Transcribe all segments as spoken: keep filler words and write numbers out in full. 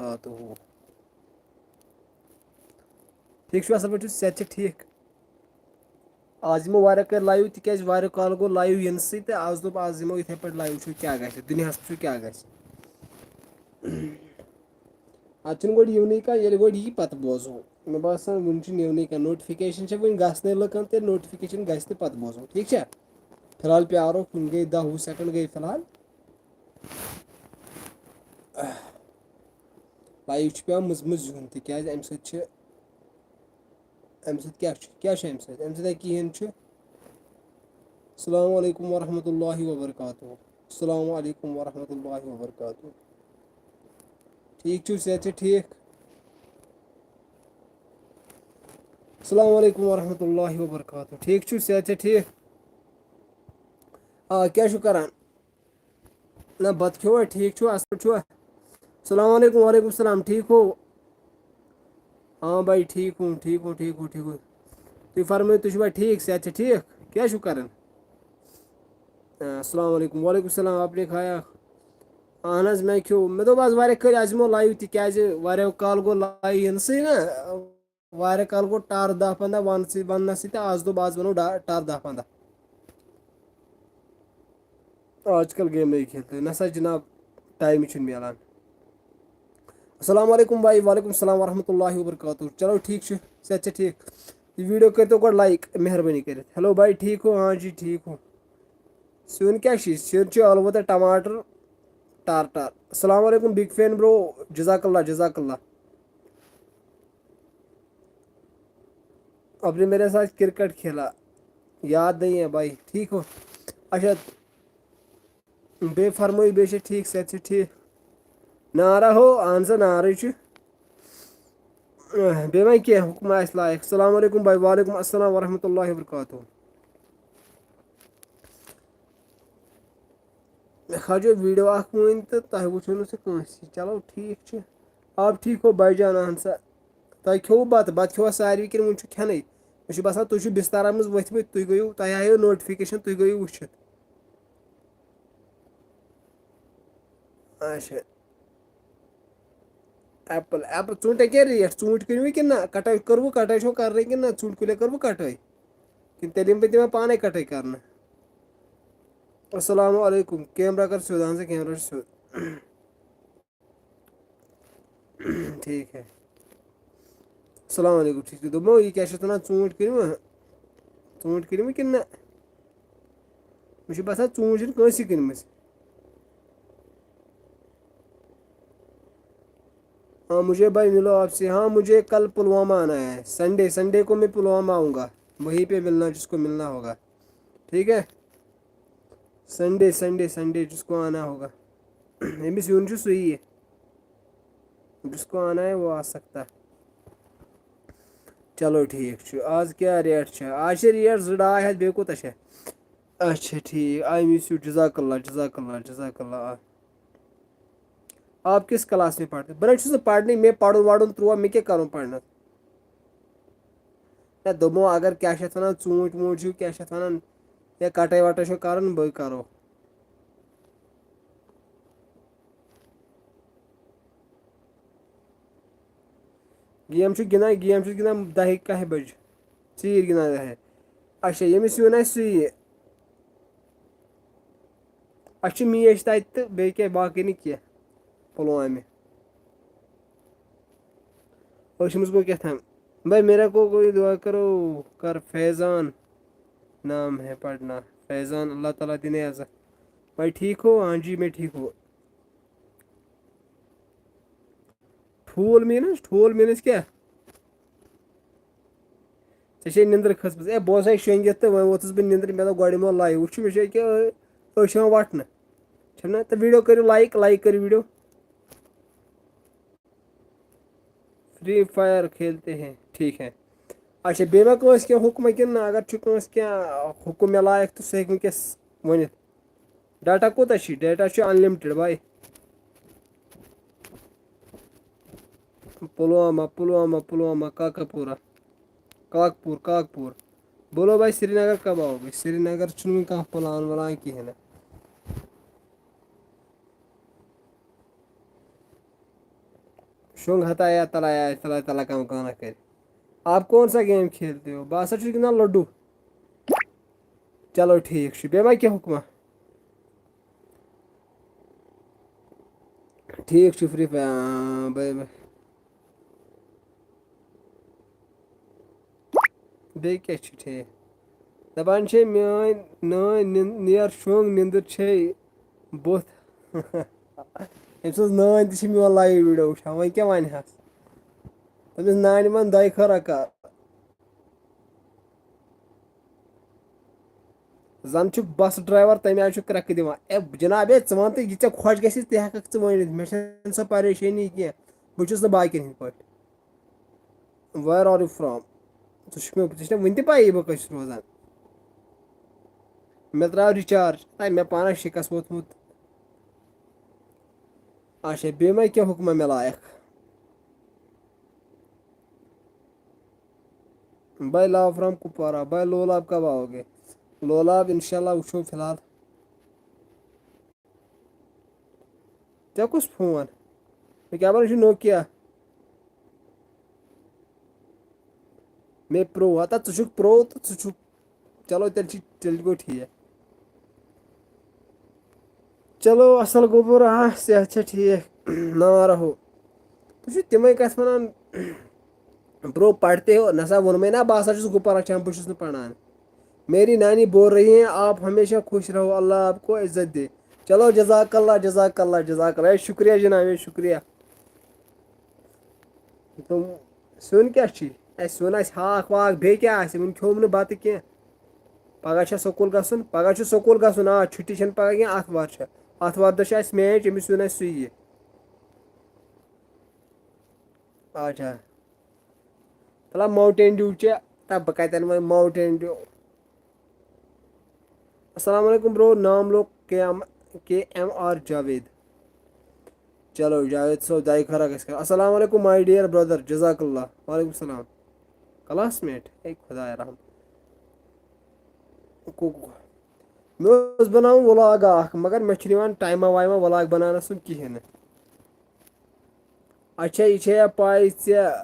وبركاته۔ ٹھیٖک چھُ، اَصٕل پٲٹھۍ چھُ، صحت چھا ٹھیٖک؟ آز یِمو واریاہ کٲلۍ live، تِکیٛازِ واریاہ کال گوٚو live یِنہٕ سۭتۍ، تہٕ آز دوٚپ، آز یِمو یِتھَے پٲٹھۍ live، وٕچھو کیٛاہ گژھِ، دُنیاہَس وٕچھو کیٛاہ گژھِ۔ اَتھ چھُنہٕ گۄڈٕ یِونٕے کانٛہہ، ییٚلہِ گۄڈٕ یی پَتہٕ بوزو۔ مےٚ باسان، وٕنہِ چھُنہٕ یِونٕے کانٛہہ، notification چھےٚ وٕنہِ گژھنَے لُکَن، تہٕ notification گژھِ تہٕ پَتہٕ بوزو، ٹھیٖک چھا؟ فی الحال پیٛارو، وٕنہِ گٔے دَہ وُہ second گٔے فی الحال۔ Live چھُ پٮ۪وان مٔنٛزۍ مٔنٛزۍ یُن، تِکیٛازِ اَمہِ سۭتۍ چھِ، اَمہِ سۭتۍ کیٛاہ چھُ، کیٛاہ چھُ اَمہِ سۭتۍ؟ اَمہِ سۭتۍ نَے کِہیٖنۍ چھُ۔ السلام علیکم ورحمۃ اللہ وبرکاتہ۔ السلام علیکم ورحمۃ اللہ وبرکاتہ۔ ٹھیٖک چھِو، صحت چھا ٹھیٖک؟ السلام علیکم ورحمۃ اللہ وبرکاتہ۔ ٹھیٖک چھِو، صحت چھا ٹھیٖک؟ آ، کیٛاہ چھِو کران؟ نہ، بَتہٕ کھیوٚوا؟ ٹھیٖک چھُوا؟ اَصٕل پٲٹھۍ چھُوا؟ السلام علیکم، وعلیکم السلام، ٹھیٖک ہو؟ ہاں بھائی، ٹھیٖک ہوں، ٹھیٖک ہوں، ٹھیٖک ہوں، ٹھیٖک ہوں۔ تُہۍ فرمٲیِو، تُہۍ چھِوا ٹھیٖک؟ صحت چھا ٹھیٖک؟ کیٛاہ چھِو کران؟ آ، السلام علیکم، وعلیکم السلام، آپ نے کھایا؟ اہن حظ، مےٚ کھیوٚو۔ مےٚ دوٚپ، آز واریاہ کٲلۍ، آز یِمو live، تِکیٛازِ واریاہو کال گوٚو live یِنسٕے نا۔ واریاہ کال گوٚو ٹَر دَہ پنٛداہ وَنسٕے، وَننَسٕے، تہٕ آز دوٚپ، آز وَنو ڈا-، ٹَر دَہ پنٛداہ۔ آج کل گیمٕے کھیلتے ہیں۔ نہ سا جناب، ٹایمٕے چھُنہٕ میلان۔ السلام علیکم بھائی، وعلیکم السلام ورحمۃ اللہ وبرکاتہ۔ چلو ٹھیٖک چھُ، صحت چھا ٹھیٖک؟ یہِ video کٔرۍتو گۄڈٕ like، مہربٲنی کٔرِتھ۔ Hello بھائی، ٹھیٖک ہو؟ ہاں جی، ٹھیٖک ہو۔ سیُن کیٛاہ چھُ؟ سیُن چھُ ٲلوٕ تہٕ ٹماٹر، ٹر ٹر۔ السلام علیکم big fan bro، جزاک اللہ، جزاک اللہ۔ آپ نے میرے ساتھ کرکٹ کھیلا، یاد نہیں ہے بھائی، ٹھیٖک ہو؟ اچھا، بیٚیہِ فرمٲیِو، بیٚیہِ چھا ٹھیٖک، صحت چھا ٹھیٖک؟ نارا ہو، اہن سا، نارٕے چھُ۔ بیٚیہِ وۄنۍ کینٛہہ حُکم آسہِ لایق۔ السلام علیکم بھائی، وعلیکم السلام ورحمۃ اللہ وبرکاتہ۔ مےٚ کھاجو video اکھ وٕنۍ تہٕ تۄہہِ وٕچھو نہٕ سُہ کٲنٛسہِ۔ چلو ٹھیٖک چھُ۔ آپ ٹھیٖک ہو بھائی جان؟ اہن سا۔ تۄہہِ کھیوٚوُ بَتہٕ؟ بَتہٕ کھیوٚوا ساروی کِنہٕ وٕنہِ چھُ کھٮ۪نَے؟ مےٚ چھُ باسان، تُہۍ چھِو بِستارَن منٛز ؤتھمٕتۍ، تُہۍ گٔیِو، تۄہہِ آیو notification، تُہۍ گٔیِو وٕچھِتھ۔ اچھا۔ Apple، Apple، ژوٗنٛٹھٮ۪ن کیٛاہ rate؟ ژوٗنٛٹھۍ کٕنوٕ کِنہٕ نہ؟ کَٹٲے کٔروٕ؟ کَٹٲے چھو کَرٕنۍ کِنہٕ نہ؟ ژوٗنٛٹھۍ کُلٮ۪ن کٔروٕ کَٹٲے؟ کِنہٕ تیٚلہِ یِم بہٕ دِمہٕ پانَے کَٹٲے کَرنہٕ؟ السلام علیکم۔ Camera کر سیوٚد، اہن سا، camera چھُ سیوٚد۔ ٹھیٖک ہے۔ السلام علیکم، ٹھیٖک چھُ۔ دوٚپمو، یہِ کیٛاہ چھِ اَتھ وَنان، ژوٗنٛٹھۍ کٕنوٕ؟ ژوٗنٛٹھۍ کٕنوٕ کِنہٕ نہ؟ مےٚ چھُ باسان، ژوٗنٛٹھۍ چھِنہٕ کٲنٛسی کٕنمٕژ۔ ہاں، مجھے بھائی ملو آپ سے۔ ہاں، مجھے کل پلوامہ آنا ہے۔ سنڈے، سنڈے کو میں پلوامہ آؤں گا۔ وہیں پہ ملنا، جس کو ملنا ہوگا۔ ٹھیٖک ہے؟ سنڈے، سنڈے، سنڈے، جس کو آنا ہوگا۔ ییٚمِس یُن چھُ سُے یی۔ جس کو آنا ہے، وہ آ سکتا ہے۔ چلو، ٹھیٖک چھُ۔ آز کیٛاہ rate چھےٚ؟ آز چھےٚ rate زٕ ڈاے ہَتھ، بیٚیہِ کوٗتاہ چھےٚ؟ اچھا، ٹھیٖک۔ I miss you۔ جزاک اللہ، جزاک اللہ، جزاک اللہ۔ آپ کس کلاس میں پڑھتے؟ بہٕ نہ چھُس نہٕ پرنٕے، مےٚ پرُن ورُن ترٛوو، مےٚ کیٛاہ کرُن پرنس؟ ہے، دوٚپمو، اگر کیٛاہ چھِ اَتھ وَنان، ژوٗنٛٹھۍ ووٗنٛٹھۍ چھِو، کیٛاہ چھِ اَتھ وَنان، یا کَٹٲے وَٹٲے چھِو کَرُن، بہٕ کَرو۔ Game چھُ گِنٛدان، game چھُس گِنٛدان دَہہِ کَہہِ بَجہِ، ژیٖرۍ گِنٛدان دَہہِ۔ اچھا، ییٚمِس یُن آسہِ سُہ یِیہِ۔ اَسہِ چھُ match تَتہِ تہٕ بیٚیہِ کیٛاہ، باقٕے نہٕ کینٛہہ۔ پُلوامہِ۔ أسۍ چھِ أمِس گوٚو کیٛاہ تام۔ بھائی، میرا کو کوئی دعا کرو، کر فیضان نام ہے پڑھنا۔ فیضان، اللہ تعالیٰ دینے عزت۔ بھائی، ٹھیٖک ہو؟ ہاں جی، میں ٹھیٖک ہوں۔ ٹھوٗل means، ٹھوٗل means کیٛاہ؟ ژےٚ چھے نِندٕر کھٔژمٕژ۔ اے، بہٕ اوسَے شۄنٛگِتھ تہٕ وۄنۍ ووتُس بہٕ نِندرِ۔ مےٚ دوٚپ، گۄڈٕ یِمو live۔ وٕچھ، مےٚ چھِ أکیٛاہ أ-، أچھ یِوان وَٹنہٕ۔ چھَنہ؟ تہٕ video کٔرِو like، like کٔرِو video۔ Free Fire کھیلتے ہیں، ٹھیٖک ہے۔ اچھا، بیٚیہِ ما کٲنٛسہِ کینٛہہ حُکمہ کِنہٕ نہ؟ اگر چھُ کٲنٛسہِ کینٛہہ حُکم مےٚ لایق تہٕ سُہ ہیٚکہِ وٕنۍکٮ۪س ؤنِتھ۔ Data کوٗتاہ چھُے؟ Data چھُ unlimited بھائی۔ پُلوامہ، پُلوامہ، پُلوامہ، کاکاپوٗرہ، کاکپوٗر، کاکپوٗر۔ بولو بھائی، سرینگر کب آؤ گے؟ سرینگر چھُنہٕ وٕنہِ کانٛہہ plan ولان کِہیٖنۍ نہٕ۔ شۄنٛگ ہتا یا تلا یا تلا تلا کم کانہ کرِ۔ آپ کون سا گیم کھیلتے ہو؟ بہٕ ہسا چھُس گِنٛدان لوڈو۔ چلو ٹھیٖک چھُ، بیٚیہِ ما کینٛہہ حُکمہ؟ ٹھیٖک چھُ، فرٛی فایر، آ، بہٕ، بہٕ۔ بیٚیہِ کیٛاہ چھُ ٹھیٖک؟ دَپان چھے میٛٲنۍ نٲنۍ نِن-، نیر شۄنٛگ، نِندٕر چھے بُتھ۔ أمۍ سٕنٛز نٲنۍ تہِ چھِ میون لایِو ویٖڈیو وٕچھان، وۄنۍ کیٛاہ وَنہِ ہَس؟ تٔمِس نانہِ منٛز دۄیہِ خٲرا کَر۔ زَن چھُ بَس ڈرٛایوَر تَمہِ آیہِ چھُ کرٛٮ۪کہٕ دِوان۔ اے جِناب، اے ژٕ وَن تہٕ یہِ ژےٚ خۄش گژھِ تہِ ہٮ۪کَکھ ژٕ ؤنِتھ، مےٚ چھَنہٕ سۄ پریشٲنی کینٛہہ، بہٕ چھُس نہٕ باقیَن ہِنٛدۍ پٲٹھۍ۔ Where are you from؟ ژٕ چھُکھ مےٚ، ژےٚ چھےٚ وٕنہِ تہِ پَیی بہٕ کَتہِ چھُس روزان؟ مےٚ ترٛاو رِچارٕج، اَے مےٚ پانَس شِکَس ووٚتھمُت۔ اچھا، بیٚیہِ ما کینٛہہ حُکمہ مےٚ لایق؟ بھائی لاو فرام کپوارہ، بھائی لولاب کب آؤ گے؟ لولاب انشاءاللہ وٕچھو فی الحال۔ ژےٚ کُس فون؟ مےٚ کیٛاہ بَنان چھُ نوکیا؟ مےٚ پرٛو، ہتا ژٕ چھُکھ پرٛو تہٕ ژٕ چھُکھ، چلو تیٚلہِ چھِ، تیٚلہِ گوٚو ٹھیٖک۔ چلو اَصٕل گوٚبُر، آ، صحت چھا ٹھیٖک؟ نار ہو۔ تُہۍ چھِو تِمَے کَتھٕ وَنان، برو پَرتے ہو، نہ سا ووٚنمَے نا، بہٕ ہسا چھُس گُپَن رَچھان، بہٕ چھُس نہٕ پَران۔ میری نانی بول رہی ہیں، آپ ہمیشہ خوش رہو، اللہ آپ کو عزت دے۔ چلو جزاک اللہ، جزاک اللہ، جزاک اللہ۔ اے شُکریہ جِناب، اے شُکریہ۔ تِم سیُن کیٛاہ چھُے؟ اَسہِ سیُن آسہِ ہاکھ واکھ، بیٚیہِ کیٛاہ آسہِ؟ وٕنہِ کھیوٚم نہٕ بَتہٕ کینٛہہ۔ پَگاہ چھا سکوٗل گژھُن؟ پَگاہ چھُ سکوٗل گژھُن، آ، چھُٹی چھَنہٕ پَگاہ کینٛہہ، آتھوار چھےٚ۔ آتھوار دۄہ چھُ اَسہِ میچ، أمِس سیُن آسہِ سُے یہِ۔ اچھا۔ تَلہ Mountain Dew چےٚ، تَہ بہٕ کَتٮ۪ن وۄنۍ Mountain Dew؟ السلام علیکم برو، نام لو کے ایم، کے ایم آر جاوید۔ چلو جاوید صٲب، دعایہِ خٲرا گژھِ کَرُن۔ السلام علیکم my dear brother، جزاک اللہ۔ وعلیکم السلام۔ کلاس میٹ، اے خدایا رحم۔ کو-، کو-، مےٚ اوس بَناوُن ولاگ اَکھ، مگر مےٚ چھُنہٕ یِوان ٹایما وایما ولاگ بَناونَس سُنٛد کِہیٖنۍ نہٕ۔ اچھا، یہِ چھےٚ یا پَے ژےٚ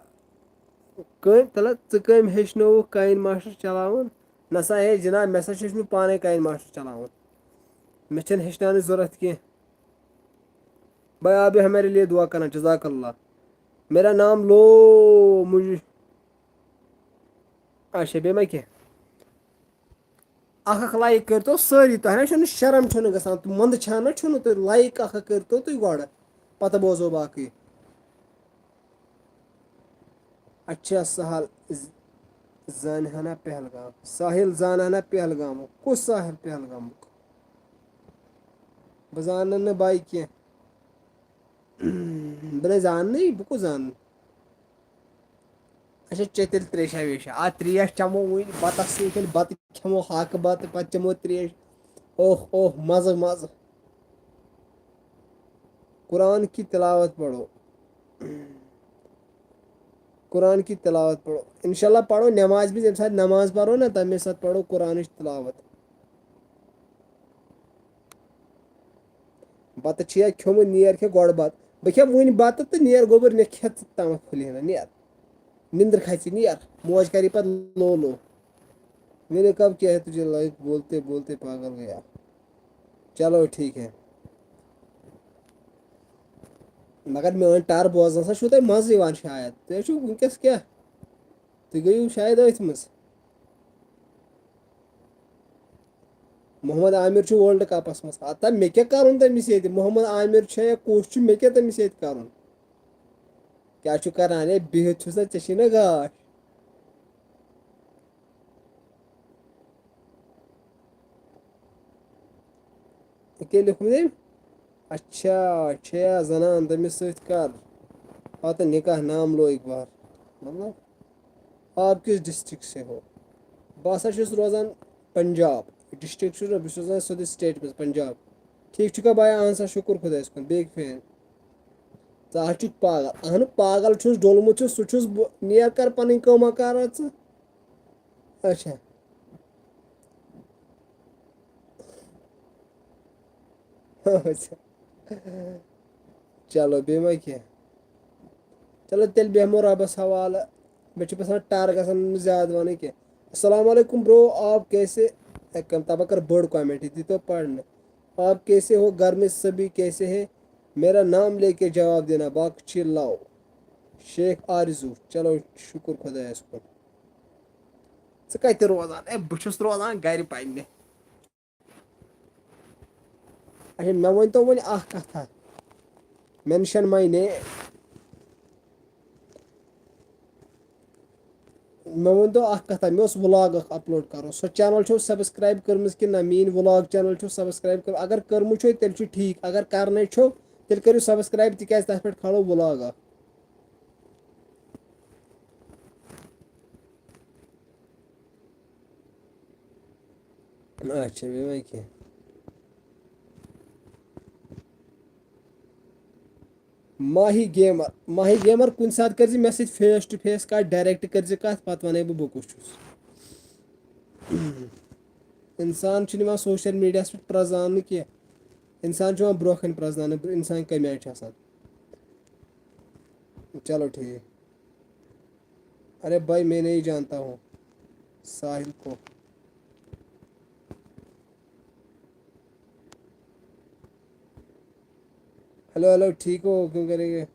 کٔمۍ، تَلہ ژٕ کٔمۍ ہیٚچھنووُکھ کاین ماسٹر چلاوُن؟ نہ سا ہے جِناب، مےٚ سا چھُ ہیوٚچھمُت پانَے کاین ماسٹر چلاوُن۔ مےٚ چھَنہٕ ہیٚچھناونٕچ ضوٚرَتھ کینٛہہ۔ بھائی، آپ بھی ہمارے لیے دعا کرنا، جزاک اللہ۔ میرا نام لو مجھے۔ اچھا، بیٚیہِ ما کینٛہہ؟ اکھ اکھ لایک کٔرۍتو سٲری، تۄہہِ نہ چھُنہٕ شرم چھُنہٕ گژھان، تہٕ منٛدٕ چھا نہ چھُنہٕ تُہۍ لایک اکھ اکھ کٔرۍتو تُہۍ گۄڈٕ، پتہٕ بوزو باقٕے۔ اچھا سہل ز-، زانہِ ہنا پہلگام، ساحل زانہِ ہنا پہلگامُک، کُس ساحل پہلگامُک؟ بہٕ زانہٕ نہٕ باے کینٛہہ۔ بہٕ نَے زاننٕے، بہٕ کُس زانہٕ؟ اچھا، چےٚ تیٚلہِ ترٛیشا ویشا۔ آ، ترٛیش چٮ۪مو وٕنۍ بَتَس سۭتۍ، ییٚلہِ بَتہٕ کھٮ۪مو، ہاکہٕ بَتہٕ، پَتہٕ چٮ۪مو ترٛیش۔ اوہ، اوہ، مَزٕ، مَزٕ۔ قرآن کی تلاوت پڑھو۔ قرآن کی تلاوت پڑھو۔ انشاءاللہ پَرو نٮ۪مازِ وِزِ، ییٚمہِ ساتہٕ نٮ۪ماز پَرو نہ، تَمے ساتہٕ پَرو قرآنٕچ تلاوت۔ بَتہٕ چھُ یا کھیوٚمُت، نیر کھےٚ گۄڈٕ بَتہٕ۔ بہٕ کھٮ۪مہٕ وٕنہِ بَتہٕ تہٕ نیر گوٚبُر، مےٚ کھٮ۪تھ تامَتھ پھُلہِ ہنا، نیر۔ نِندٕر کھژِ، نیر۔ موج کَرِ پَتہٕ لو لو۔ میں نے کب کیا ہے تجھے لائک، بولتے بولتے پاگل گیا۔ چلو ٹھیک ہے۔ مگر میٲنۍ ٹَر بوزنَس سا چھُو تۄہہِ مَزٕ یِوان شاید۔ تُہۍ چھِو وٕنکیٚس کیٛاہ؟ تُہۍ گٔیِو شاید أتھۍ منٛز۔ محمد عامر چھُ ورلڈ کپس منٛز۔ ہتا مےٚ کیٛاہ کرُن تٔمِس ییٚتہِ؟ محمد عامر چھا یا کُس چھُ، مےٚ کیٛاہ تٔمِس ییٚتہِ کرُن؟ کیٛاہ چھُ کران؟ ہے، بِہِتھ چھُس نا، ژےٚ چھے نا گاش۔ یہِ کیٛاہ لیوٚکھمُت أمۍ؟ اچھا، چھے یا زنان، تٔمِس سۭتۍ کر پتہٕ نکاح، نام لو ایک بار۔ مطلب، آپ کس ڈسٹرکٹ سے ہو؟ بہٕ ہسا چھُس روزان پنجاب۔ ڈسٹرکٹ چھُس نہٕ، بہٕ چھُس روزان سیوٚدُے سٹیٹ منٛز، پنجاب۔ ٹھیٖک چھُکھا بایا؟ اہن سا، شُکُر خۄدایَس کُن۔ بیٚیہِ فین۔ ژٕ ہا چھُکھ پاگل۔ اہنُو، پاگل چھُس، ڈوٚلمُت چھُس، سُہ چھُس بہٕ۔ نیر کر پنٕنۍ کٲما کارا ژٕ۔ اچھا۔ اچھا۔ چلو، بیٚیہِ ما کینٛہہ؟ چلو تیٚلہِ بیٚہمو رۄبَس حوالہٕ۔ مےٚ چھُ باسان ٹَر گژھان نہٕ زیادٕ وَنٕنۍ کینٛہہ۔ السلام علیکم برو، آپ کیسے، اے، کم تبا کر بٔڑ کمنٹ، یہِ دیٖتو پَرنہٕ۔ آپ کیسے ہو، گھر میں سبھی کیسے ہیں؟ میرا نام لیکے جواب دینا، باقی چھی لو۔ شیخ آرزو، چلو شُکُر خۄدایَس کُن۔ ژٕ کَتہِ روزان؟ اے، بہٕ چھُس روزان گَرِ پنٛنہِ۔ اچھا، مےٚ ؤنۍ تو وۄنۍ اکھ کتھا، mention my name۔ مےٚ ؤنۍ تو اکھ کتھا، مےٚ اوس vlog اکھ upload کرُن، سۄ channel چھو subscribe کٔرمٕژ کِنہٕ نہ؟ میٲنۍ vlog channel چھو subscribe کٔر، اگر کٔرمٕژ چھو تیٚلہِ چھُ ٹھیٖک، اگر کرنے چھو تیٚلہِ کٔرِو subscribe، تِکیازِ تتھ پٮ۪ٹھ کھالو vlog اکھ۔ اچھا، بیٚیہِ وۄنۍ کینٛہہ؟ ماہی گیمر، ماہی گیمر، کُنہِ ساتہٕ کٔرۍ زِ مےٚ سۭتۍ face to face کتھ، direct کٔرۍ زِ کتھ، پتہٕ ونَے بہٕ، بہٕ کُس چھُس۔ انسان چھُنہٕ یِوان social media ہس پٮ۪ٹھ پرٛزناونہٕ کینٛہہ۔ انسان چھُ یِوان برٛونٛہہ کنہِ پرٛزناونہٕ، انسان کمہِ آیہِ چھُ آسان۔ چلو ٹھیٖک۔ ارے بھائی، میں نہیں جانتا ہوں ساحل کو۔ ہیلو، ہیلو، ٹھیک ہو؟ کیوں کریں گے؟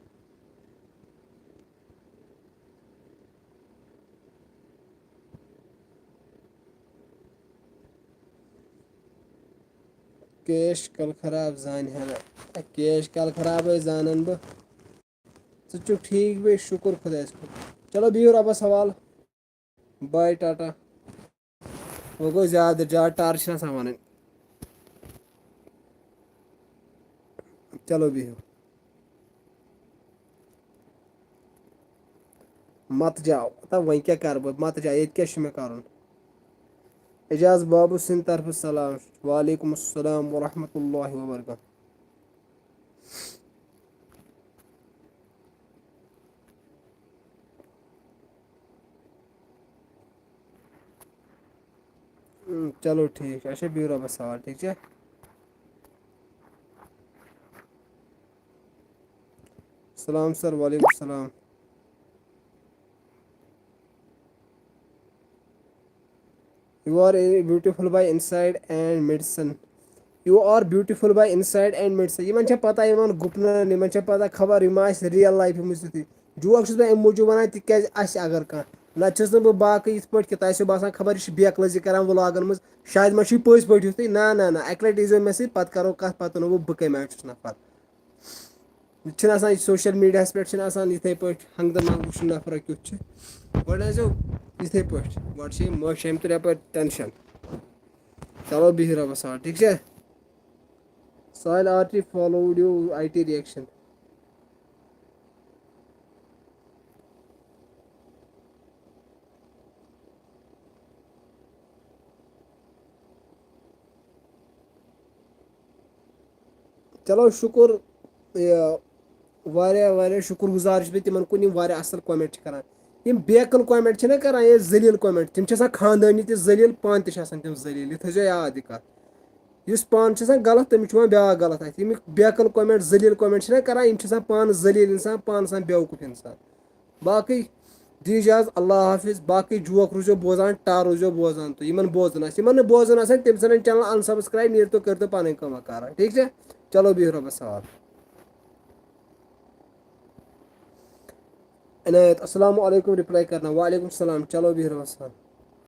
کیش کل خراب زانہِ ہا نہ۔ کیش کل خرابے زانن بہٕ۔ ژٕ چھُکھ ٹھیٖک بیٚیہِ؟ شُکُر خۄدایَس کُن۔ چلو بِہِو رۄبَس حوالہٕ۔ باے ٹاٹا۔ وۄنۍ گوٚو زیادٕ، زیادٕ ٹار چھِنہٕ آسان وَنٕنۍ۔ چلو بِہِو۔ مَتہٕ جاو۔ تہٕ وۄنۍ کیٛاہ کَرٕ بہٕ؟ مَتہٕ جاو، ییٚتہِ کیٛاہ چھُ مےٚ کَرُن؟ اعجاز بابو سٕنٛدِ طرفہٕ سلام۔ وعلیکم السلام ورحمۃ اللہ وبرکاتہ۔ ہم، چلو ٹھیٖک چھُ۔ اچھا، بِہِو رۄبَس حوالہٕ، ٹھیٖک چھا؟ سلام سر، وعلیکم السلام۔ You are beautiful by inside and medicine. You are beautiful by inside and medicine. یِمن چھےٚ پتہ، یِمن گُپنن، یِمن چھےٚ پتہ خبر یِم آسہِ real life منٛز تیُتھُے۔ Joke چھُس بہٕ اَمہِ موٗجوٗب وَنان، تِکیٛازِ اَسہِ اگر کانٛہہ، نَتہٕ چھُس نہٕ بہٕ باقٕے یِتھ پٲٹھۍ کہِ تۄہہِ آسیو باسان خبر یہِ چھُ بیکلٲزی کران vlogن منٛز، شاید ما چھُ یہِ پٔزۍ پٲٹھۍ یُتھُے۔ نہ، نہ، نہ، اَکہِ لَٹہِ ییٖزیو مےٚ سۭتۍ، پَتہٕ کَرو کَتھ، پَتہٕ وَنو بہٕ، بہٕ کَمہِ آیہِ چھُس نفر۔ یہِ تہِ چھِنہٕ آسان، یہِ social media ہَس پٮ۪ٹھ چھِنہٕ آسان یِتھَے پٲٹھۍ ہنٛگتہٕ منٛگہٕ وٕچھُن نفرا کیُتھ چھُ۔ گۄڈٕ ٲسۍزیو یِتھَے پٲٹھۍ، گۄڈٕ چھِ یِم مٲشہِ اَمہِ تُلۍ یَپٲرۍ tension۔ چلو بِہِو رۄبَس حوالہٕ، ٹھیٖک چھا؟ Sahil R T followed you, I T reaction. چلو شُکُر، یہِ واریاہ واریاہ شُکُر گُزار چھُس بہٕ تِمَن کُن، یِم واریاہ اَصٕل comment چھِ کَران۔ یِم بیکٕل comment چھِنہ کَران، یہِ ذٔلیٖل comment، تِم چھِ آسان خاندٲنی تہِ ذٔلیٖل، پانہٕ تہِ چھِ آسان تِم ذٔلیٖل، یہِ تھٲیزیو یاد یہِ کَتھ۔ یُس پانہٕ چھُ آسان غلط، تٔمِس چھُ یِوان بیٛاکھ غلط اَتھِ۔ یِم بیکٕل comment، ذٔلیٖل comment چھِنہ کَران، یِم چھِ آسان پانہٕ ذٔلیٖل اِنسان، پانہٕ آسان بیوقوٗف اِنسان۔ باقٕے دِ اِجازت، اللہ حافظ۔ باقٕے joke روٗزیو بوزان، ٹَر روٗزیو بوزان تہٕ یِمَن بوزُن آسہِ، یِمَن نہٕ بوزُن آسہِ، تٔمۍ ژھٕنن channel unsubscribe، نیٖرِو تُہۍ، کٔرِو تُہۍ پَنٕنۍ کٲمہ کارا، ٹھیٖک چھا؟ چلو بِہِو رۄبَس حوالہٕ۔ عنایت، السلام علیکم، reply کرنا، وعلیکم السلام، چلو بِہِو رۄبَس حوالہٕ۔